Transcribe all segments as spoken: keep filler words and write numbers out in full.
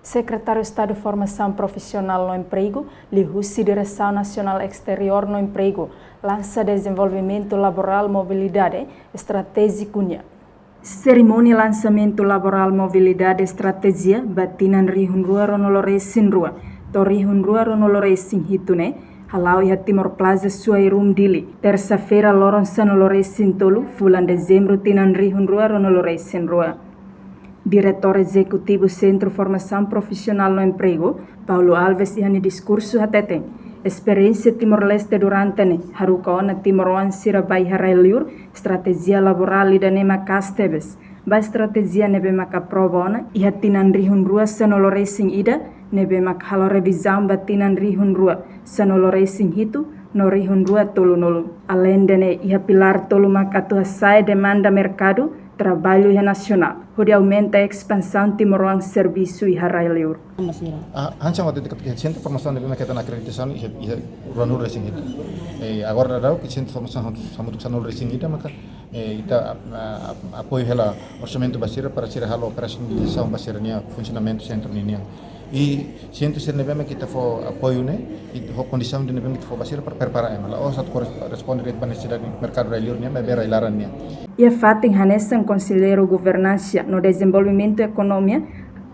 Sekretáriu Estadu Formasaun Profisionál no Empregu, liuhusi Diresaun Nasionál Esteriór no Empregu, lansa Dezenvolvimentu Laborál Mobilidade Estratéjiku nian. Serimónia lansamentu Laborál Mobilidade Estratéjia ba tinan rihun rua ruanulu-resin-rua to'o rihun rua ruanulu-resin-hitu ne'e hala'o iha Timor Plaza Suai Room, Dili, tersa-feira, loron sanulu-resin-tolu fulan Dezembru tinan rihun rua ruanulu-resin-rua. Diretór Ezekutivu Sentru Formasaun Profisionál no Empregu, Paulo Alves, iha nia diskursu hateten, esperiénsia Timor-Leste durante ne'e haruka ona timoroan sira ba iha rai-liur estratéjia laborál ida-ne'e maka'as tebes ba estratéjia ne'ebé maka aprova ona iha tinan rihun rua sanulu-resin-ida, ne'ebé maka halo revizaun ba tinan rihun rua sanulu-resin-hitu no rihun rua tolunulu. Aleinde ne'e, iha pilár tolu maka atu hasa'e demanda merkadu traballu iha nasionál, hodi aumenta espansaun timoroan servisu iha rai-liur. Ah, hanesan ha'u hatete katak sentru formasaun ne'ebé maka hetan akreditasaun iha, iha ruanulu-resin-hitu. Eh, agora daudaun ke sentru formasaun hamutuk sanulu-resin-ida maka, eh, ita, ah, apoiu hela orsamentu ba sira para sira halo operasionalizasaun ba sira-nia funsionamentu sentru ninian. I sentru sira ne'ebé maka ita fó apoiu ne'e, ita fó kondisaun ida ne'ebé maka ita fó ba sira para prepara ema. La'ós atu kores-, responde diretu ba nesesidade merkadu rai-liur nian, maibé rai-laran nian. Iha fatin hanesan, Konselleiru Governansa no Dezenvolvimentu Ekonomia,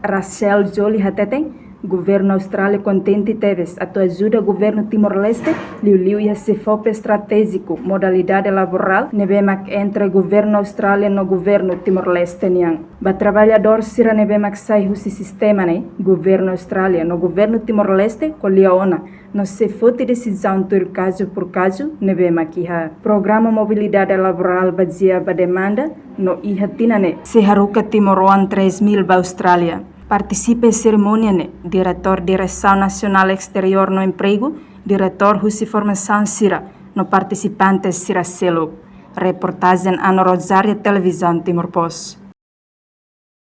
Rachel Joly, hateten, Governu Austrália kontente tebes atu ajuda Governu Timor-Leste, liuliu iha SEFOPE estratéjiku modalidade laborál ne'ebé mak entre Governu Austrália no Governu Timor-Leste nian. Ba traballadór sira ne'ebé mak sai husi sistema ne'e, Governu Austrália no Governu Timor-Leste ko'alia ona no sei foti desizaun tuir kazu por kazu ne'ebé mak iha. Programa mobilidade laborál bazeia ba demanda no iha tinan ne'e sei haruka timoroan tres mil ba Austrália. Partisipa iha serimónia ne'e Diretór Diresaun Nasionál Esteriór no Empregu, diretór husi formasaun sira no partisipantes sira seluk. Reportajen Ana Rosário, Televizaun Timor Post.